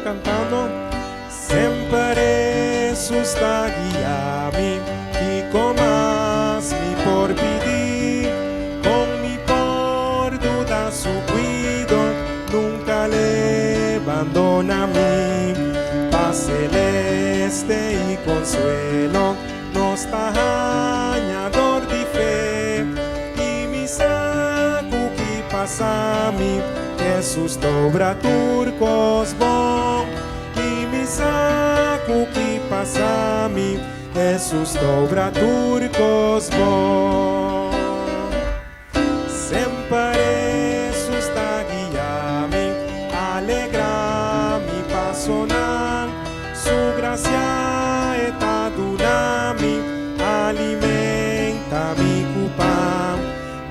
cantando. Semper Hesus ta guia mi, kico mas mi por pidi? Con mi por duda su cuido? Nunca l'e bandona mi. Paz celeste y consuelo nos ta haña dor di fe. Y mi sa cu ki pasa mi, Hesus ta obra tur cos bon. Y mi sa cu ki pasa mi, Hesus ta obra tur cos bon. Semper Hesus ta guia mi, alegra mi pasonan. Su gracia e ta duna mi, alimenta mi cu pan.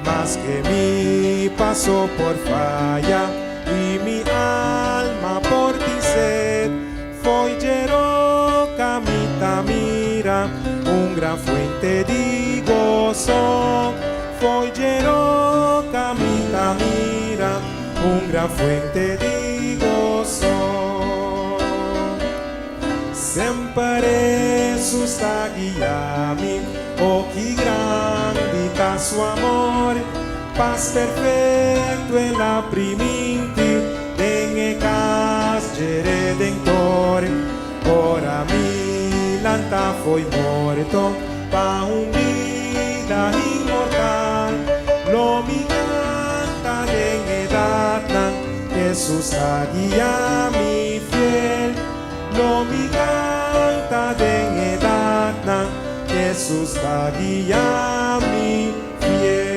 Maske mi paso por faya y mi alma por tin sed, fo'i dje roca mi ta mira un gran fuente di goso. Fo'i dje roca mi ta mira un gran fuente di goso. Semper Hesus ta guia mi, oh ki grandi ta su amor. Pas perfecto el a priminti den e cas dje Redentor. Ora mi lanta fo'i morto pa un bida inmortal, lo mi canta den edadnan, Hesus ta guia mi fiel. Lo mi canta den edadnan, Hesus ta guia mi fiel.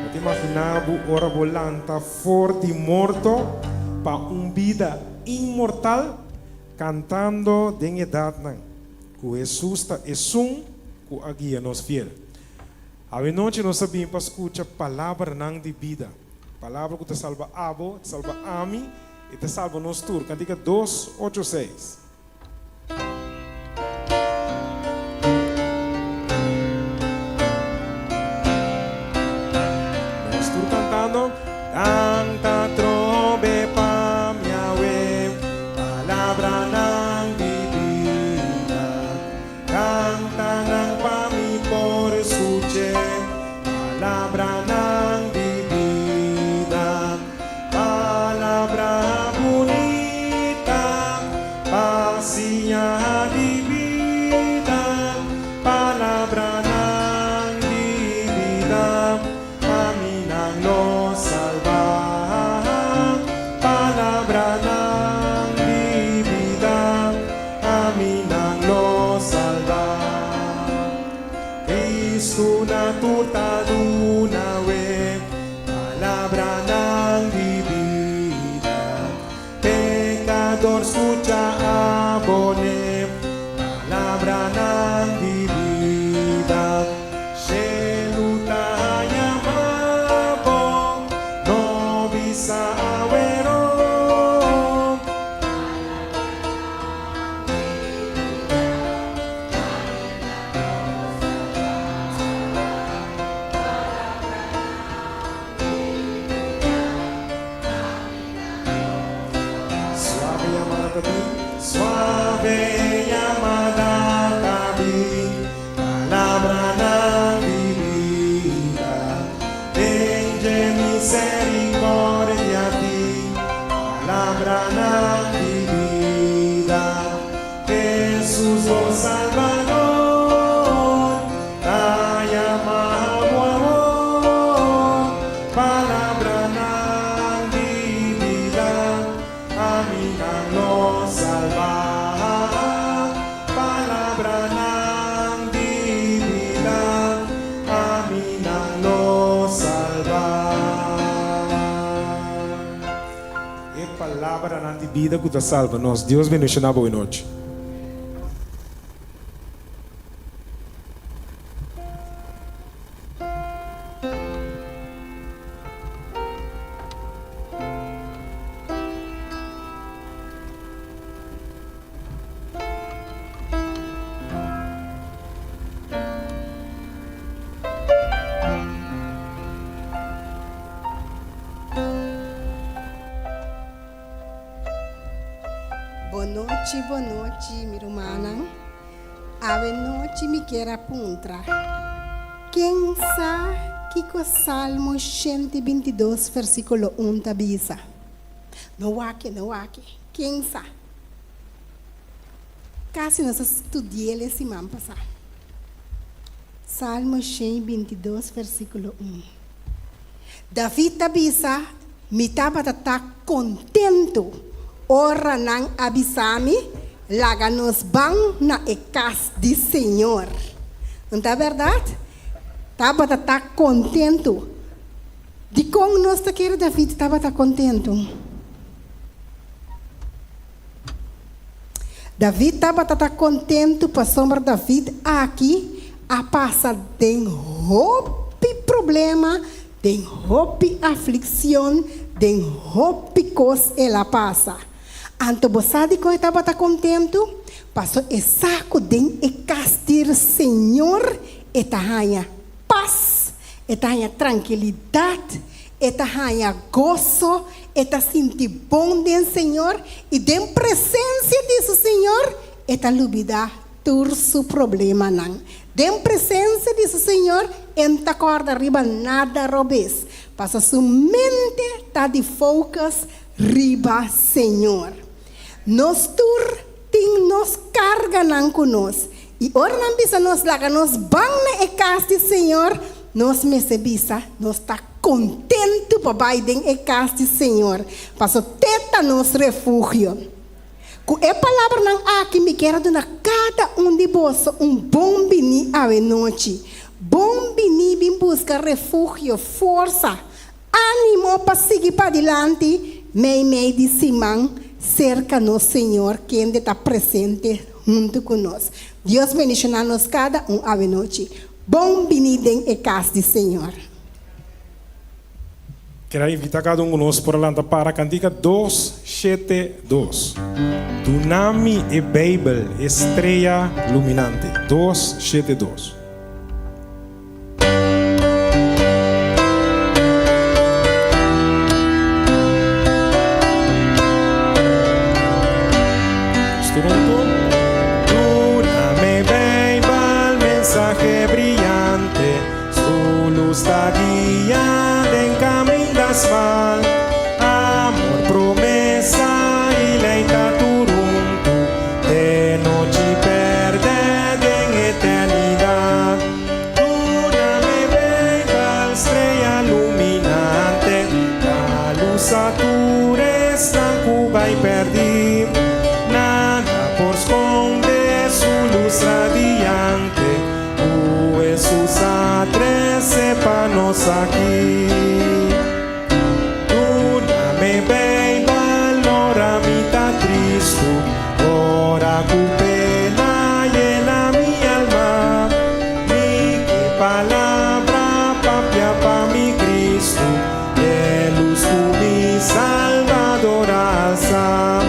Bo ta imagina bo ora bo lanta for di morto pa un bida inmortal, cantando den edadnan cu Hesus ta esun cu a guia nos fiel? Awenochi nos a bin pa scucha palabranan di bida, palabra cu ta salba abo, ta salba ami y ta salba nos tur. Cantica 286. Nos tur cantando. Canta trobe pa mi awe, palabranan di bida. Canta nan pa mi por scuche, palabranan di bida. Palabra bunita pa siña di bida, palabranan di bida pa mi nan lo salba. Palabranan di bida pa mi nan lo salba. Cristo na tur ta duna we. Palabranan di bida. Pecador scucha abone. Palabranan di bida. Shelu ta yama bo. No bisa awero. Suave yamada ta bin. Suave yamada ta bin. Palabranan di bida. Den dje misericordia tin. Palabranan di bida. Hesus bo Salbador ta yama bo awor. Palabranan di bida ami nan lo salba. Palabranan di bida ami nan lo salba. E palabranan di bida ku ta salba nos. Dios bendiciona bo e nochi. Bonochi, bonochi, mi rumannan. Awe nochi mi kier a puntra, Ken sa kiko Salmo 122 versíkulo 1 ta bisa? No wak, no wak. Ken sa? Kasi nos a studi'el e siman pasá. Salmo 122 versíkulo 1. David ta bisa, Mi tabata ta kontentu ora nan a bisa mi, Laga nos ban na e kas di Señor. No ta bèrdat? Tabata ta kontentu. Dikon nos ta kere David tabata kontentu? David tabata ta kontentu pasobra David aki a pasa den hopi problema, den hopi aflikshon, den hopi kos el a pasa. Anto bo sa dikon e tabata kontentu? Paso e sa ku den e kas di Señor e ta haña pas, e ta haña trankilidat, e ta haña goso, e ta sinti bon den Señor i den presensia di su Señor e ta lubidá tur su problemanan. Den presensia di su Señor e no ta kòrda riba nada robes, pasobra su mente ta di focus riba Señor. Nos tur tin nos karganan ku nos, i ora nan bisa nos laga nos ban na e kas di Señor, nos mester bisa nos ta kontentu pa bai den e kas di Señor, paso te ta nos refugio. Ku e palabranan aki mi kier a duna kada un di boso un bon biní awe nochi. Bon biní bin buska refugio, forsa, Ánimo pa sigui padilanti meimei di siman serka nos Señor kende ta presente huntu ku nos. Dios bendishoná nos kada un awenochi. Bon bini den e kas di Señor. Keda invitá kada un ku nos por a lanta para kantika 272. Duna mi e Beibel, e strea luminante. 272. Duna-me Bijbel, mensahe briyante, Su luz ta guia den caminda smal. Amor, promesa y ley ta tur huntu, De nochi perde den eternidad. Duna me Bijbel, strea luminante, Da luz a tur esnan cu bay perdi. Nada por sconde su luz radiante, Cu Hesus a trece pa nos aki. Duna me Bijbel ora mi ta tristu, ora cu pena yena mi alma. Mi ke palabra papia pa mi Cristu, e luz cu mi Salvador a alsa.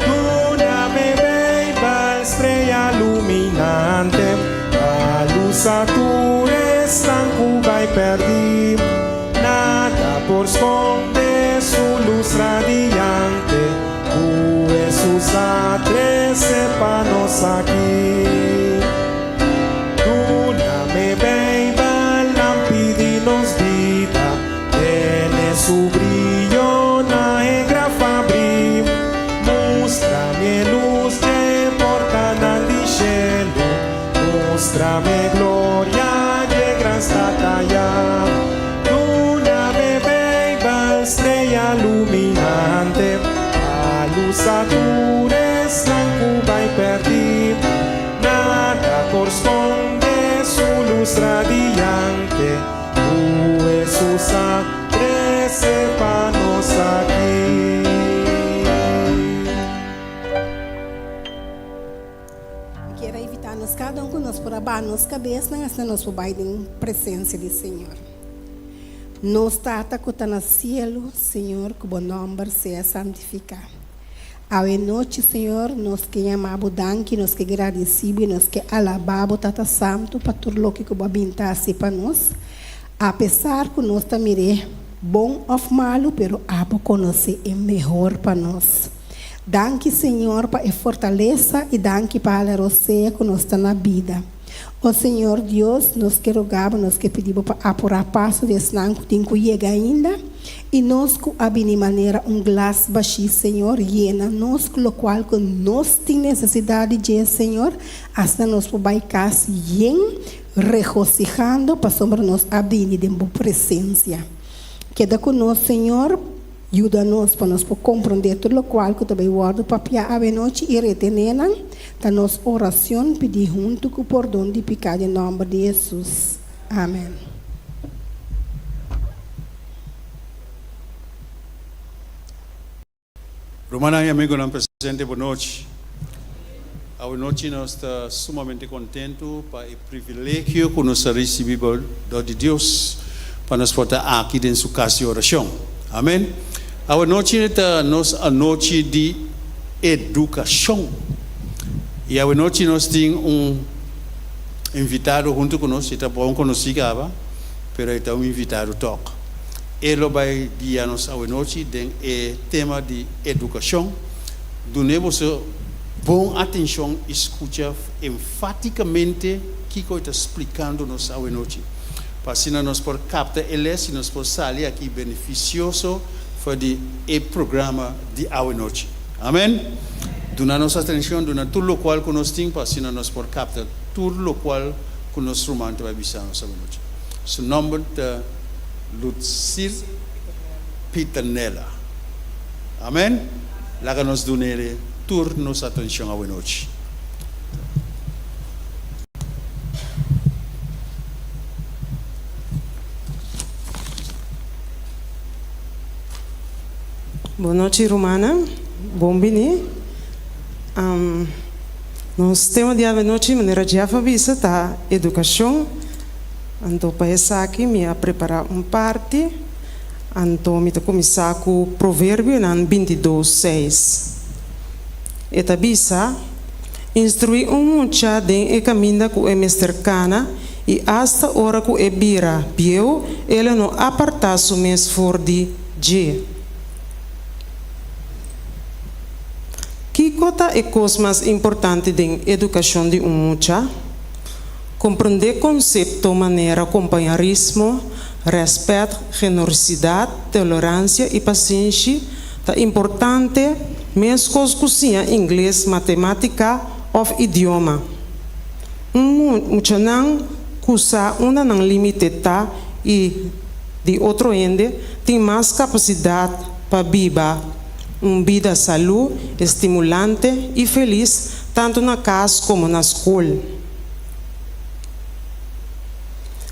Duna me Bijbel, strea luminante, pa lusa tur esnan cu bay perdi. Nada por sconde su luz radiante cu Hesus a trece pa nos aki. Duna me Bijbel, lampi di nos bida, tene su briyo na e graf abri. Mustra mi e luz dje portanan di shelu, Mustra mi gloria dje gran stad aya. Duna mi Bijbel, strea luminante, pa lusa tur esnan ku bai perdí. Nada por skonde su lus radiante, ku Hesus a trese pa nos aki. Mi kier a invitá nos kada un ku nos por a baha nos kabesnan asina nos por bai den presensia di Señor. Nos Tata ku ta na sielu, Señor, ku bo nòmber sea santifiká. Awe nochi, Señor, nos ke yama bo danki, nos ke gradisí bo i nos ke alabá bo, Tata Santu, pa tur loke ku bo a bin ta hasi pa nos. Apesar ku nos ta mir'é bon òf malu, pero abo konosé e mehor pa nos. Danki Señor pa e fortalesa i danki pa hala rosea ku nos ta na bida. O Señor Dios, nos ke roga bo, nos ke pidi bo pa apurá paso di esnan ku tin ku yega ainda, i nos ku a bini manera un glas bashí, Señor, yena nos ku lokual ku nos tin nesesidat di dje, Señor, asina nos por bai kas yen, regosihando pasobra nos a bini den bo presensia. Keda ku nos, Señor. Yuda nos pa nos por komprondé tur lokual ku ta bai wòrdu papiá awenochi i retené nan, ta nos orashon pidí huntu ku pordon di piká den nòmber di Hesus. Amèn. Rumannan i amigunan presente, bon nochi. Awenochi nos ta sumamente kontentu pa e privilegio ku nos a risibí dor di Dios pa nos por ta aki den su kas di orashon. Amen. Awenochi ta nos anochi di edukashon. I awenochi nos tin un invitado huntu ku nos, e ta bon konosí kaba, pero e ta un invitado tòg. E lo bai guia nos awenochi den e tema di edukashon. Dun'é boso bon atenshon i skucha enfátikamente kiko e ta splikando nos awenochi, pa asina nos por kapta e les i nos por sali aki benefisioso for di e programa di awenochi. Amen! Duna nos atenshon, duna tur lokual ku nos tin pa asina nos por kapta tur lokual ku nos ruman ta bai bisa nos awenochi. Su nòmber ta Lutsir Pieternella. Amen. Laga nos dun'e tur nos atencion awenochi. Bon nochi rumannan, bon bini. Nos tema di awenochi manera Jeff a bisa ta educacion. Anto pa esaki mi a prepará un parti. Anto mi ta kuminsá ku Proverbionan bintidos, seis. E ta bisa, Instruí un mucha den e kaminda ku e mester kana, i asta ora ku e bira bieu, e lo no apartá su mes for di dje. Kiko ta e kos mas importante den edukashon di un mucha? Komprondé konsepto manera kompañarismo, rèspèt, generosidat, toleransia i pasenshi ta importante meskos ku siña ingles, matemátika òf idioma. Un muchanan ku sa unda nan límite ta i di otro hende tin mas kapasidat pa biba un bida salú, estimulante i felis tantu na kas komo na skol.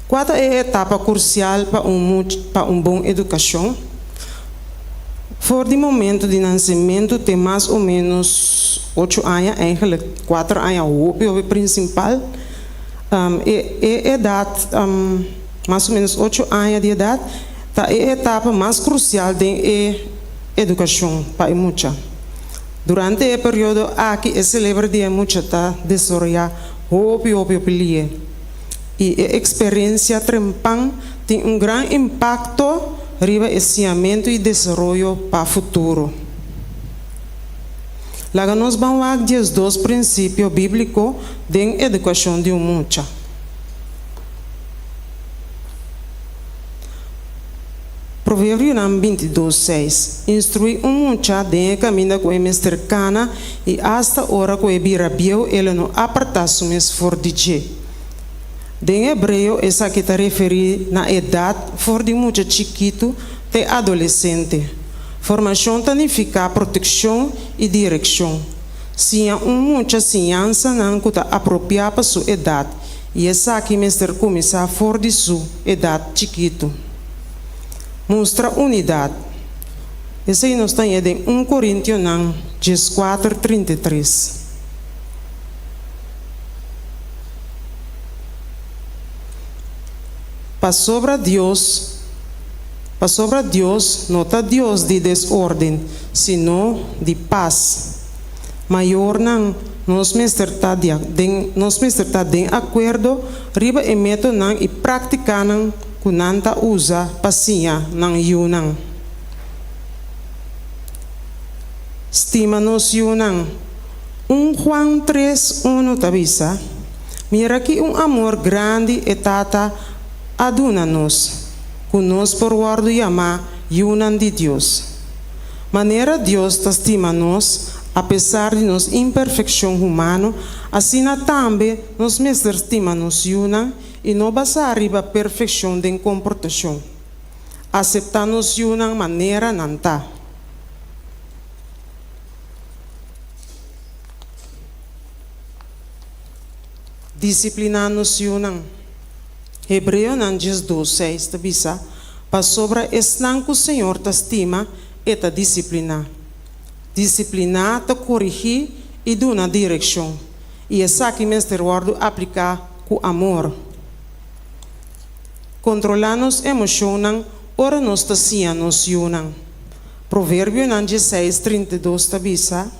Kua ta e etapa kursial pa un much pa un bon edukashon? For di momentu di nansementu te mas o ménos ocho aña, eigenlik kuater aña hopi hopi prinsimpal, e e edat mas o ménos ocho aña di edat ta e etapa mas krusial den e edukashon pa e mucha. Durante e periodo aki e selebre di e mucha ta desaroyá hopi hopi hopi lie i e eksperensia trempan tin un gran impakto riba e siñamentu i desaroyo pa futuro. Laga nos ban wak 12 prinsipio bíbliko den edukashon di un mucha. Proverbionan 22, seis, Instruí un mucha den e kaminda ku e mester kana, i asta ora ku e bira bieu e lo no apartá su mes for di dje. Den hebreo esaki ta referí na edat for di mucha chikitu te adolesente. Formashon ta nifiká protekshon i direkshon. Siña un mucha siñansanan ku ta apropiá pa su edat, i esaki mester kuminsá for di su edat chikitu. Mustra unidat. Esei nos ta haña den un Korintionan 14, 33. Pasobra Dios, pasobra Dios no ta Dios di desorden, sino di pas. Mayornan, nos mester ta den nos mester ta den akuerdo riba e metonan i práktikanan ku nan ta usa pa siña nan yunan. Stima nos yunan. Un Juan tres, unu ta bisa, Mira ki un amor grandi e Tata a duna nos, ku nos por wòrdu yamá yunan di Dios. Manera Dios ta stima nos apesar di nos imperfekshon humano, asina tambe nos mester stima nos yunan i no basá riba perfekshon den komportashon. Aseptá nos yunan manera nan ta. Disipliná nos yunan. Hebreonan 12, seis ta bisa, Pasobra esnan ku Señor ta stima, e ta disipliná. Disipliná ta korigí i duna direkshon, i esaki mester wòrdu apliká ku amor. Kontrolá nos emoshonnan ora nos ta siña nos yunan. Proverbionan 16, 32 ta bisa,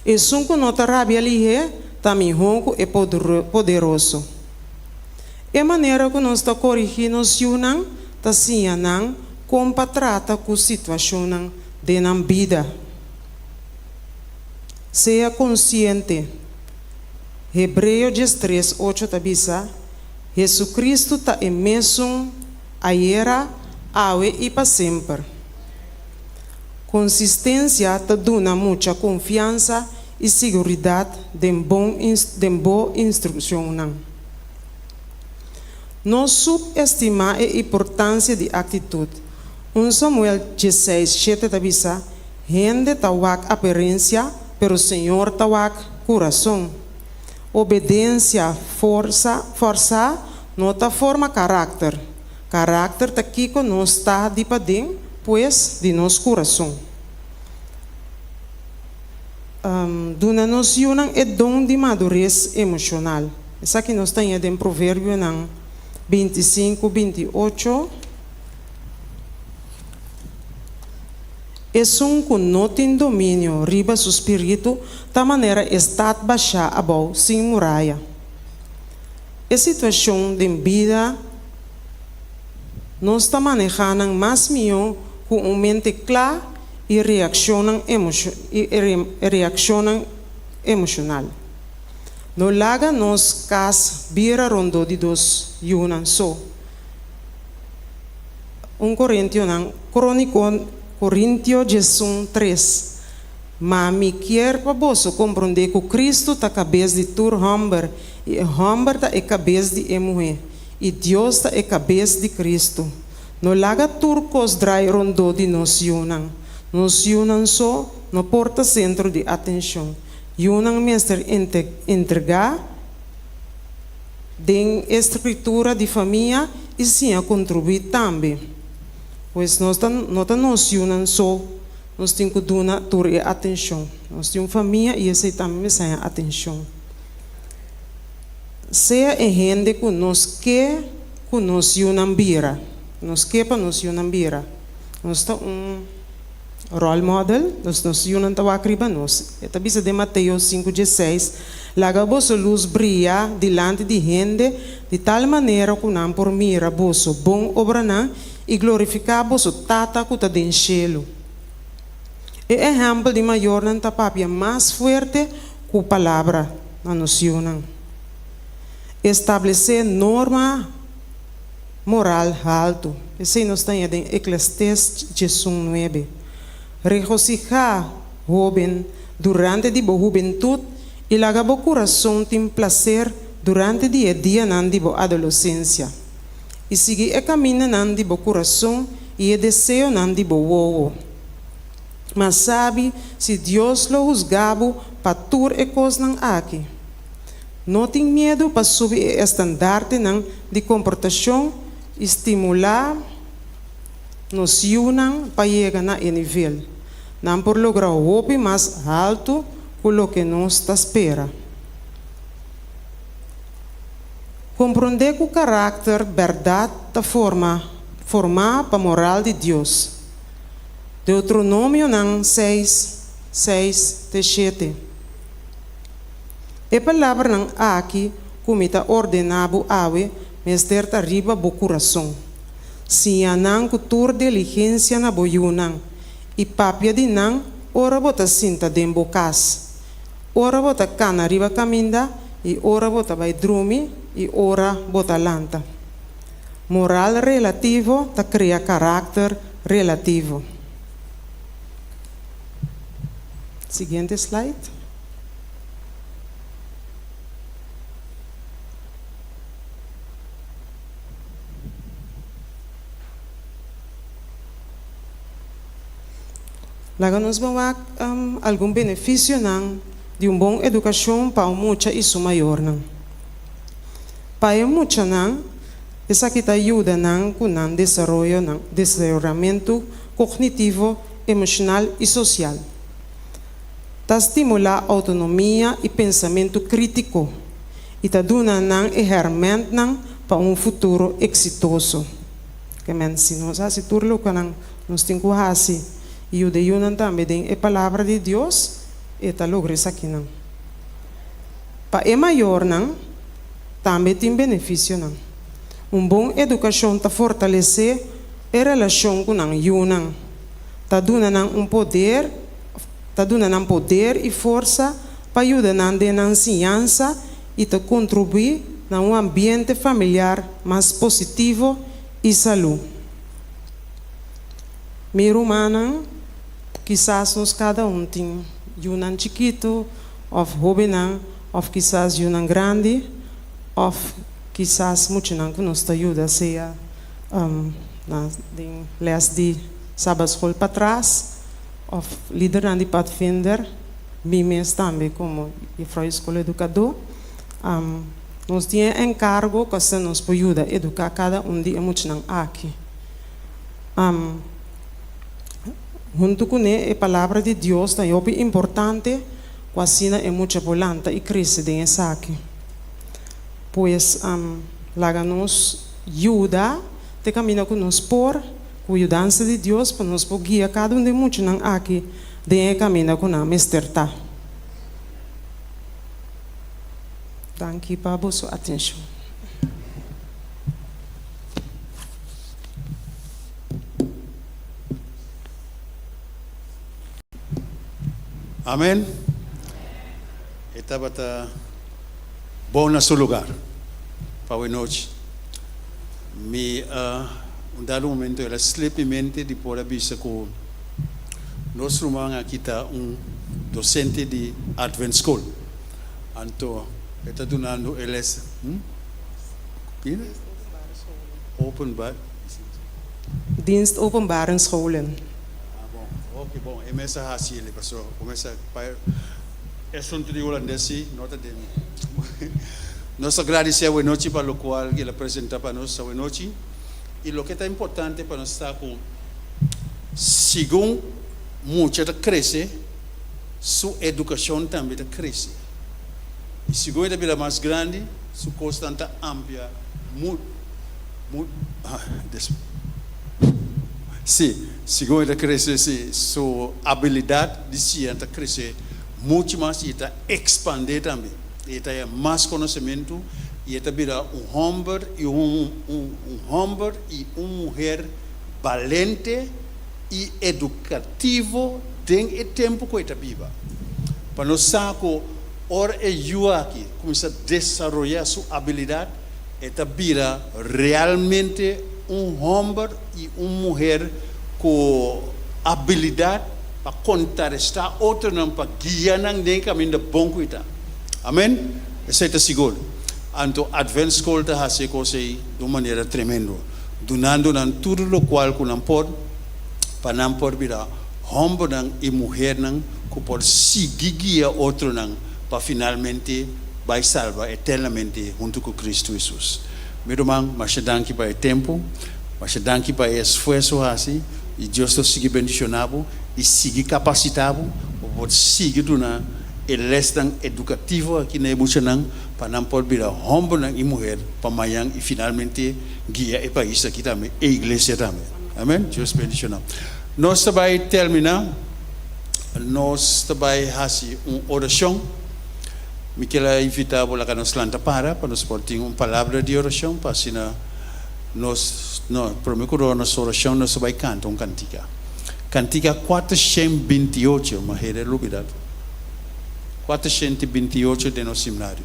Esun ku no ta rabia lihé ta mihó ku e poderoso. E manera ku nos ta korigí nos yunan ta siña nan kon pa trata ku situashonnan den nan bida. Sea konsiente. Hebreo 13, ocho ta bisa, Hesukristu ta e mesun ayera, awe i pa semper. Konsistensia ta duna mucha konfiansa i siguridat den bon den bo instrukshonnan. No subestimá e importansia di aktitut. Un Samuel 16, shete ta bisa, Hende ta wak aperensia, pero Señor ta wak kurason. Obedensia forsa fòrsá no ta forma karakter. Karakter ta kiko nos ta di paden, pues di nos kurason. Duna nos yunan e don di madures emoshonal. Esaki nos ta haña den Proverbionan 25, 28. Esun ku no tin dominio riba su spiritu ta manera e stat bashá abou sin muraya. E situashon den bida nos ta manehá nan mas mihó ku un mente kla i reakshonnan reakshonnan emoshonal. No laga nos kas bira rondó di dos yunan so. Un Korintionan Króniko Korintio 11, tres Ma mi kier pa boso komprondé ku Kristu ta kabes di tur hòmber, i e hòmber ta e kabes di e muhé, i Dios ta e kabes di Kristu. No laga tur kos drai rondó di nos yunan. Nos yunan so no por ta sentro di atenshon. Yunan mester entregá den e struktura di famia i siña kontribuí tambe. Pues nos ta no ta nos yunan so nos tin ku duna tur e atenshon. Nos tin un famia i esei tambe mester haña atenshon. Sea e hende ku nos ke ku nos yunan bira. Nos ke pa nos yunan bira. Nos ta un role model, nos nos yunan ta wak riba nos. E ta bisa den Mateo sinku 16, Laga boso lus bria dilanti di hende di tal manera ku nan por mira boso bon obranan i glorifiká boso Tata ku ta den shelu. E ehèmpel di mayornan ta papia mas fuerte ku palabra na nos yunan. Establesé norma moral haltu. Esei nos ta haña den Eklesiastés 11, nuebe. Regosihá, hóben, durante di bo hubentut i laga bo kurason tin plaser durante di e dianan di bo adolesensia. I sigui e kamindanan di bo kurason i e deseonan di bo wowo. Ma sabi si Dios lo husga bo pa tur e kosnan aki. No tin miedu pa subi e estandartenan di komportashon i stimulá nos yunan pa yega na e nivel. Nan por logra hopi mas haltu ku loke nos ta spera. Komprondé ku karakter bèrdat ta forma formá pa moral di Dios. Deuteronomionan seis, seis te shete. E palabranan aki ku mi ta ordená bo awe mester ta riba bo kurason. Siña nan ku tur diligensia na bo yunan, i papia di nan. ora bo ta sinta den bo kas, ora bo ta kana riba kaminda i ora bo ta bai drumi i ora bo ta lanta. Moral relativo ta krea karakter relativo. Siguiente slide. Laga nos ban wak algun benefisionan di un bon edukashon pa un mucha i su mayornan. Pa e muchanan, esaki ta yuda nan ku nan desaroyo nan desaroyamentu kognitivo, emoshonal i sosial. Ta stimulá outonomia i pensamentu krítiko i ta duna nan e hèrmèntnan pa un futuro eksitoso. Ke men, si nos hasi tur loke nan nos tin ku hasi i yuda e yunan tambe den e Palabra di Dios, e ta logra esakinan. Pa e mayornan tambe tin benefisionan. Un bon edukashon ta fortalesé e relashon ku nan yunan, ta duna nan un poder ta duna nan poder i forsa pa yuda nan den nan siñansa i ta kontribuí na un ambiente familiar mas positivo i salú. Mi rumannan, kisas nos kada un tin yunan chikitu òf hóbennan òf kisas yunan grandi òf kisas muchanan ku nos ta yuda sea na den lès di Sabatskol patras òf lidernan di Padvinder, mi mes tambe komo jefrou di skol edukadó. Nos tin e enkargo ku asina nos por yuda eduká kada un di e muchanan aki. Huntu kuné e Palabra di Dios ta hopi importante ku asina e mucha por lanta i krese den esaki. Pues, laga nos yuda te kaminda ku nos por, ku yudansa di Dios, pa nos por guia kada un di e muchanan aki den e kaminda ku nan mester ta. Danki pa boso atenshon. Amen. E tabata bon na su lugar pa awe nochi. Mi a un dado momento el a slip mi mente di por a bisa cu nos ruman aki ta un docente di Advent School. Anto e ta dunando e les. Hm? Kina? Openbaar. Dienst Openbare Scholen. Ah bon, ok bon, e mes a haci ele pasobra cuminsa pa e asunto di Hulandes si no ta den mi. Nos ta gradici awenochi pa locual el a presenta pa nos awenochi y loke ta importante pa nos ta cu segun mucha ta crece su educacion tambe ta crece y segun e ta bira mas grandi su cosnan ta amplia mu mu Sí, segun e ta krese, sí, su abilidat di siña ta krese muchu mas i e ta ekspandé tambe. E ta haña mas konosementu i e ta bira un hòmber i un un hòmber i un muher balente i edukativo den e tempu ku e ta biba. Pa nos sa ku ora e yu aki kuminsá desaroyá su abilidat, E ta bira realmente un homber y un muher cu abilidad pa contraresta otronan, pa guia nan den e caminda bon cu e ta. Amen? Esey ta sigur. Anto Advent School ta haci e cos ey di un manera tremendo, dunando nan tur locual cu nan por pa nan por bira hombernan y muhernan cu por sigui guia otronan pa finalmente bai salba eternamente huntu ku Kristu Hesus. Mi ruman, masha danki pa e tempu, masha danki pa e esfuerso hasi, i Dios lo sigui bendishoná bo i sigui kapasitá bo pa bo por sigui duna e lèsnan edukativo aki na e muchanan pa nan por bira hòmbernan i muher pa mañan i finalmente guia e pais aki tambe, e iglesia tambe. Amen. Dios bendishoná. Nos ta bai terminá, nos ta bai hasi un orashon. Mi kier a invita bo laga nos lanta para pa nos por tin un palabra di oracion pa asina nos no prome cu nos oracion nos ta bay canta un cantica. Kantika 428, ma hende lubidá. 428 den nos himnario.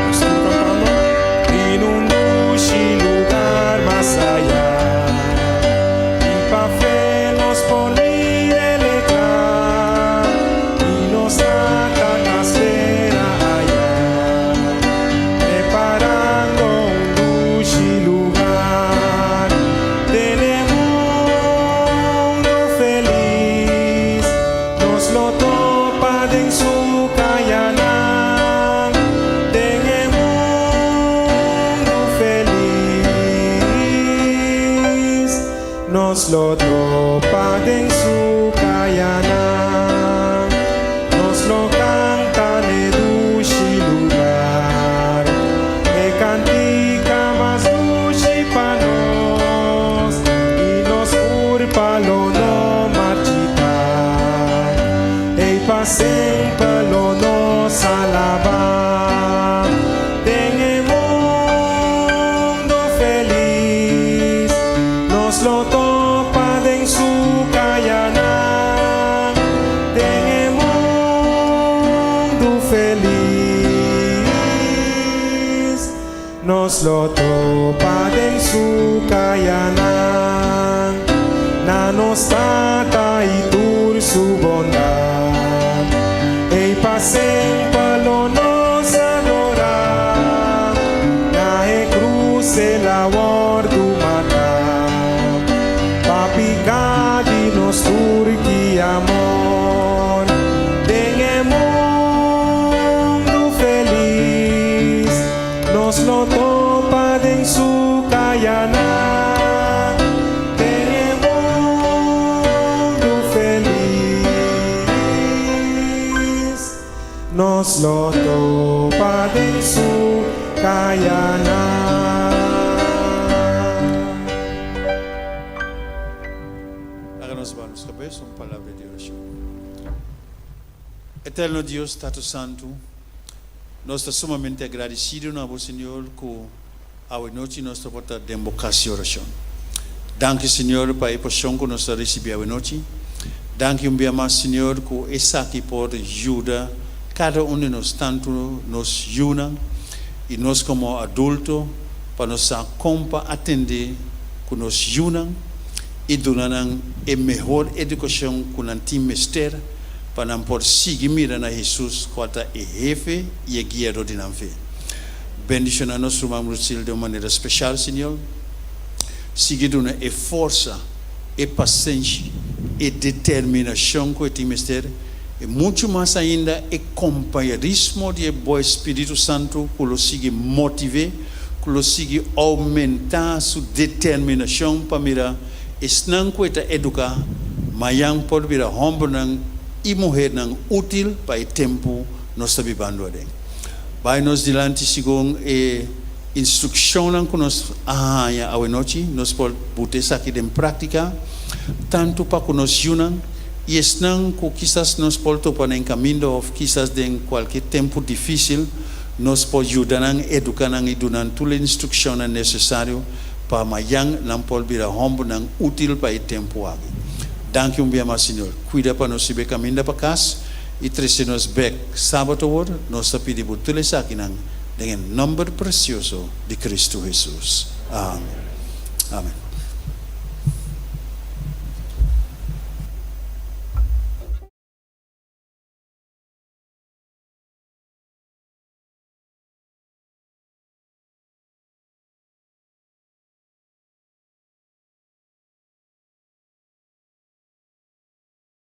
Nos tur cantando. Den un dushi lugar mas aya. Y pa fe nos por mir'e cla. Y nos Tata ta spera aya. Preparando un dushi lugar. Den e mundo felis. Nos lo topa den su cayanan. Den e mundo felis. Nos lo topa den su cayanan. Nos lo canta n'e dushi lugar. E cantica mas dushi pa nos. Y nos curpa lo no marchita. Ey pa semper lo nos alaba. Den e mundo felis. Nos lo topa den su cayanan. Den e mundo felis. Nos lo topa den su cayanan. Na nos Tata y tur su bondad. Ey pa semper lo nos adora. Na e cruz el a wordo mata. Pa pica di nos tur ki amor. Den e mundo felis. Nos lo topa den su cayanan. Den e mundo felis. Nos lo topa den su cayanan. Laga nos baha nos cabes, un palabra di oracion. Eterno Dios, Tata Santo, nos ta sumamente agradecido na Bo, Señor, cu awe nochi nos ta por ta den Bo cas di oracion. Danki, Señor, pa e porcion cu nos ta ricibi awe nochi. Danki un bia mas, Señor, cu esaki por yuda cada un di nos, tanto nos yiunan y nos como adulto, pa nos sa con pa atende cu nos yiunan y duna nan e mehor educacion cu nan tin mester pa nan por sigui mira na Hesus cual ta e hefe y e guiador di nan fe. Bendiciona nos ruman Lucille den un manera special, Señor. Sigui duna e forsa, e pasenshi, e determinacion cu e tin mester y mucho mas ainda e compañerismo di e bo Spiritu Santo cu lo sigui motive, cu lo sigui aumenta su determinacion pa mira esnan cu e ta educa mayan por bira hombernan y muhernan util pa e tempo nos ta bibando aden. Bay nos dilanti segun e instruccionnan cu nos a haña awenochi, nos por buta esaki den practica, tanto pa cu nos yunan y esnan cu kisas nos por topa den caminda of kisas den cualke tempo dificil, nos por yuda nan, educa nan y duna nan tur e instruccionnan necesario pa mayan nan por bira hombernan util pa e tempo aki. Danki un bia mas, Señor. Cuida pa nos riba e caminda pa cas y trece nos bek sabado awor. Nos ta pidi bo tur esakinan den e nomber precioso di Cristo Jesus. Amen. Amen.